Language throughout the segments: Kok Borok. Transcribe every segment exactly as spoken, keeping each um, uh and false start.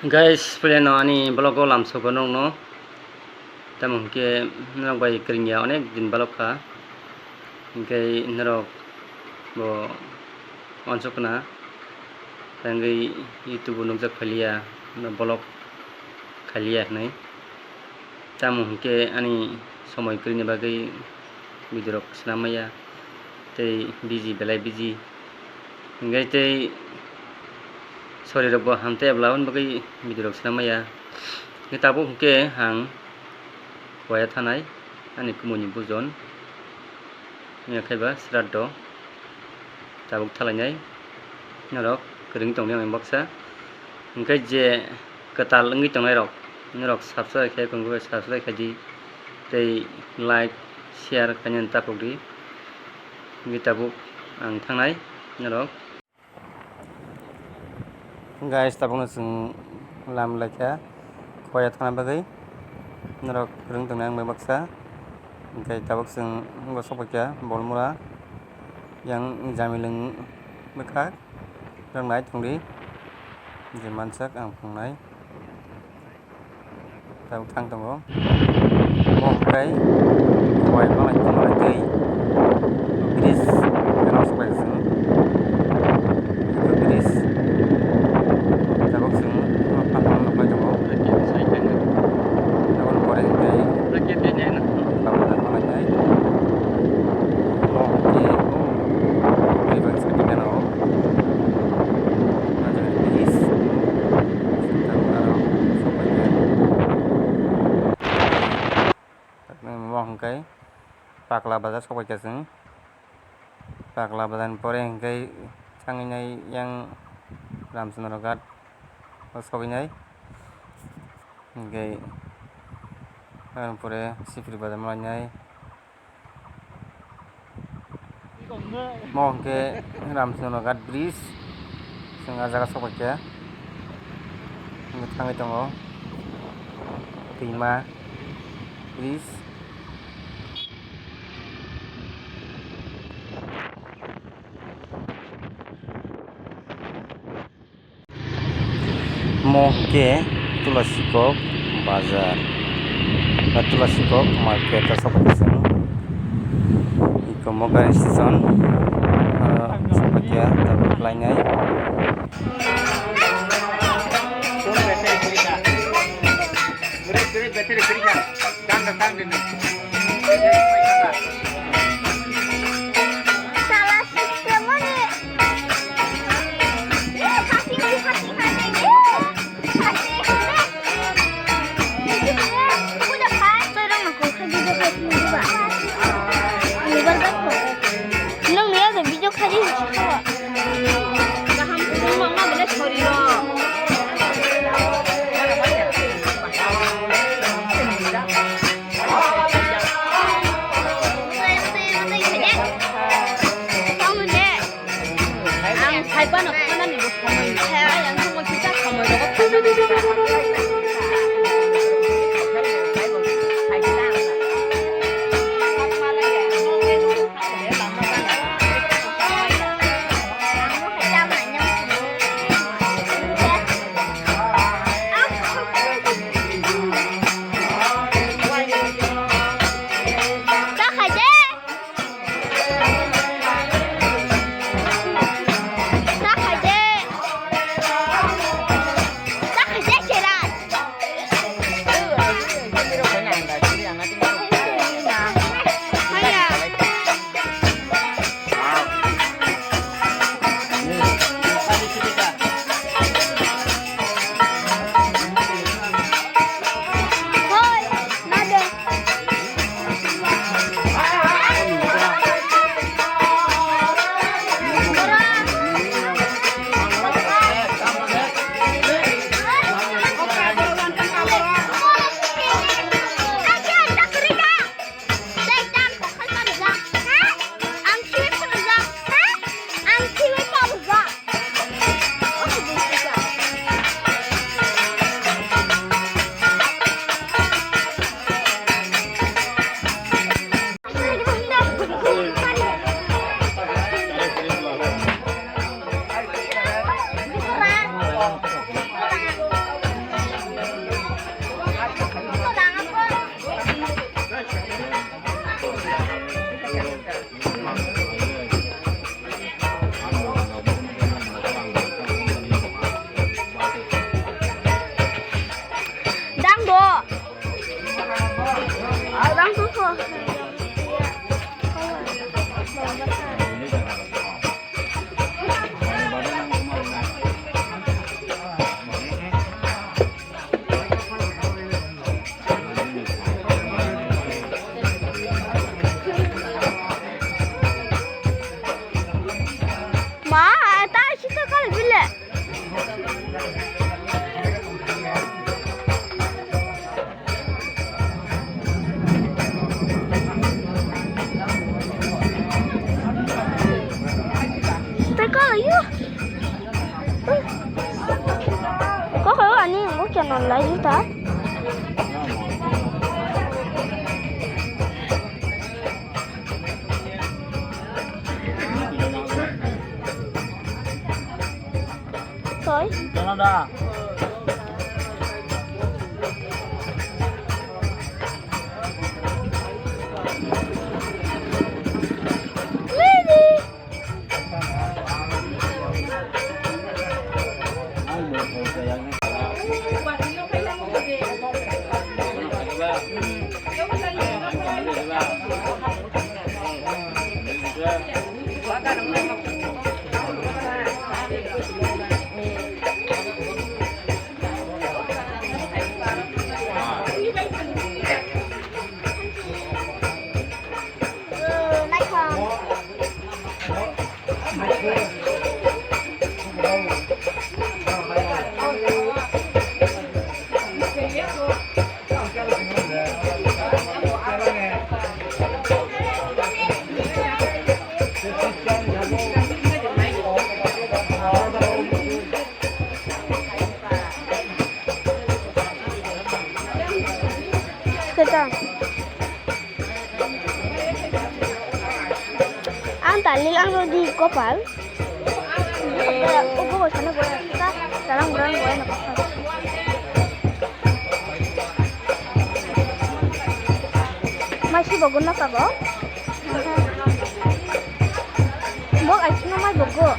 Guys, puilano ani vlog o lamsoko nokno. Tamo hwnkhe norok bai kwrwngya onek din balok kha. Hwnkhe norok bo uansukna tangwi YouTube o nukjak phailiya, vlog khailiya hinwi. Tamo hwnkhe ani somoi kwrwini bagwi video rok swnam maya, tei busy belai busy. Hwnkhe tei sorirokbo hamtei abla aboni bagwi video rok swnam maya. Hwnkhe tabuk hwnkhe ang Koya thanai ani kumui ni bujon. Wngya khe ba sraddho tabuk thalainai norok kwrwngwi tongdi ang baksa. Hwnkhe je kwtal wngwi tongnai rok norok subscribe khe, kung khe subscribe khaidi tei like share khainani tapukdi. Hwnkhe tabuk ang thangnai norok. Guys, tabukno chwng lam laikha Koya thana bagwi. Norok kwrwng tongnai ang bai baksa. Hwnkhe tabuk chwng bo sokphaikha Bolmura. Yang Jamilwng bwkhak. Norok nai tongdi. Je mansak ang phungnai. Tabuk thang tongo. Omo hwnkhe Koya malai, malai twi bridge gana swkang chwng. Bridge tabuk chwng pha pha nuklai tongo. Aboni pore hwnkhe lama malai nai. Omo hwnkhe tei bang sakhe gana o. Bridge. Tabuk aro sokphaikha. Omo hwnkhe Pakla bazar sokphaikha chwng. Pakla bazar ni pore hwnkhe thangwi nai yang Ramchandra Ghat o sogwi nai. Hwnkhe aboni pore Sipri bazar malai nai. Omo hwnkhe Ramchandra Ghat bridge. Chwng ah jaga sokphaikha. Hwnkhe thangwi tongo twima bridge. Omo hwnkhe Tulasikok bazar, ba Tulasikok market o sokphaikha chwng. Eko omo gari station, ah, sokphaikha tabuk lainai. Nung ni yago video khaidi. Kaham khulumma ma bole sorry rok. Nalai juta. Soi. Jana da. Lady. Kwtal. Ang talil ang rodi kopal. Eh, ubo sana gua ta talang gua gua na kopal. Masih bagus nak apa? Bok aisino mai bogo.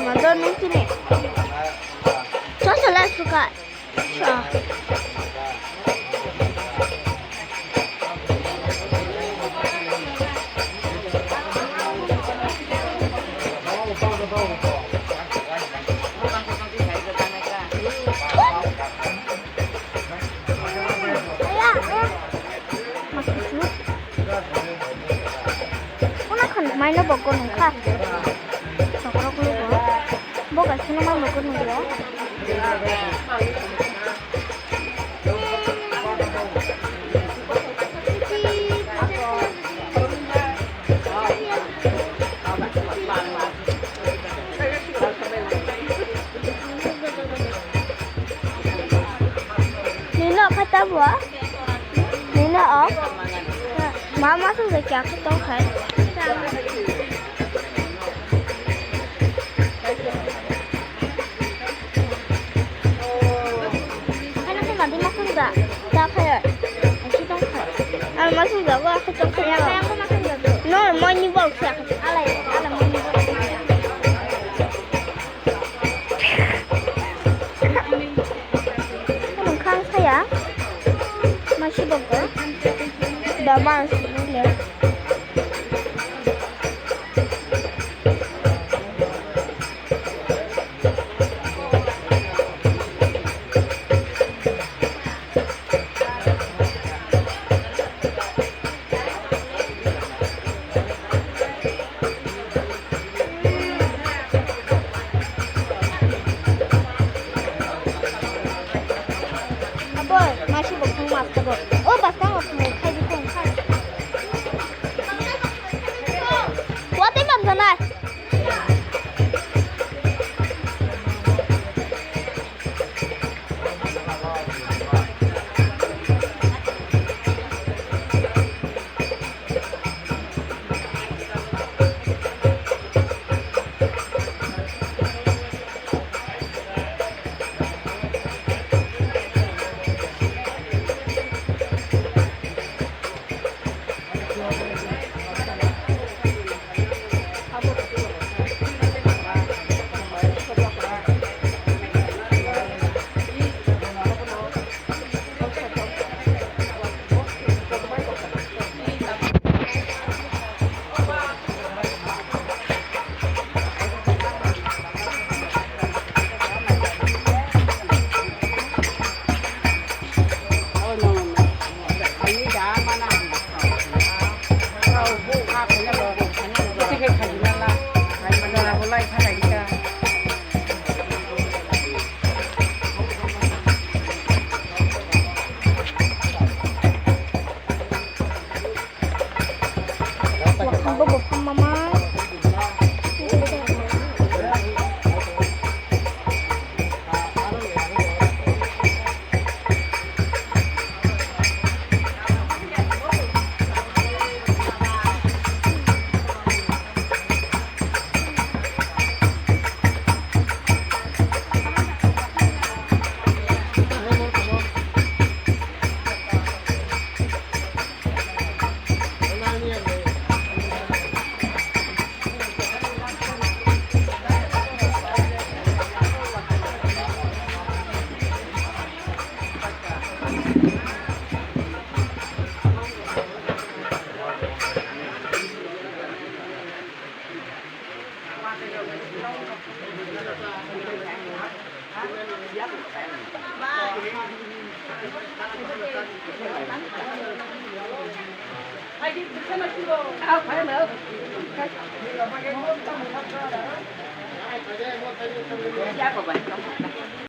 Madon nung sini. Sosola suka. Kuna khan maino bokgo nungkha. Sokrok lugo. Bo kaisa no ma bokgo nungya. Nino kata bua. Nino o. Mama sung de kya kha tong khai. Ano khe madi masung da. Da khai. Asi tong khai. Ano masung da go akhe tong khai. No, mo ni bol kya. Alai, alai mo ni bol. Nungkhang saya masih bogo. Damang sih. Aboi, masi bo khung mas tabok. O basta mo khung khai di khung khai. Watwi manjanai.